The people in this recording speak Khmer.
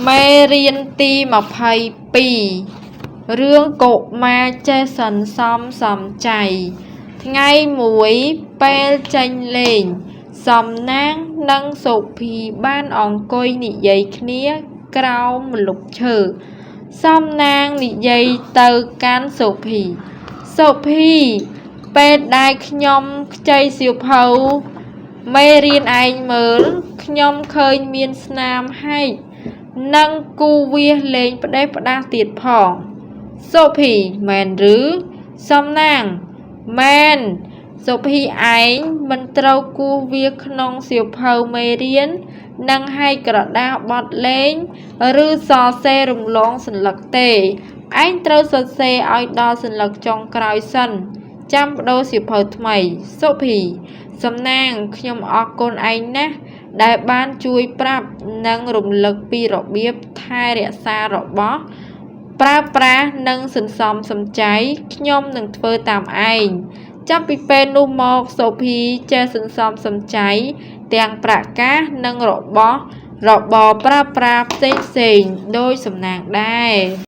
មេរៀនទី ២២ រឿងកុមារចេះសន្សំសំចៃ ថ្ងៃមួយពេលចេញលេង សំណាង និងសុភីបានអង្គុយនិយាយគ្នាក្រោមម្លប់ឈើ សំណាងនិយាយទៅកាន់សុភី សុភី ពេលដែលខ្ញុំខ្ចីសៀវភៅមេរៀនឯងមើល ខ្ញុំឃើញមានស្នាមហែក និងគូរវាសលេងផ្ដេសផ្ដាសទៀតផង សុភី មែនឬ សំណាង មែន សុភីឯងមិនត្រូវគូសវាសក្នុងសៀវភៅមេរៀន និងហែកក្រដាសបត់លេង ឬសរសេររំលងសន្លឹកទេ ឯងត្រូវសរសេរឲ្យដល់សន្លឹកចុងក្រោយសិន ចាំប្ដូរសៀវភៅថ្មី សុភី សំណាង ខ្ញុំអរគុណឯងណាស់ដែលបានជួយប្រាប់ និងរំលឹកពីរបៀបថែរក្សារបស់ ប្រើប្រាស់ និងសន្សំសំចៃ ខ្ញុំនឹងធ្វើតាមឯង ចាប់ពីពេលនោះមក សុភីចេះសន្សំសំចៃទាំងប្រាក់កាស និងរបស់របរប្រើប្រាស់ផ្សេងៗដូចសំណាងដែរ។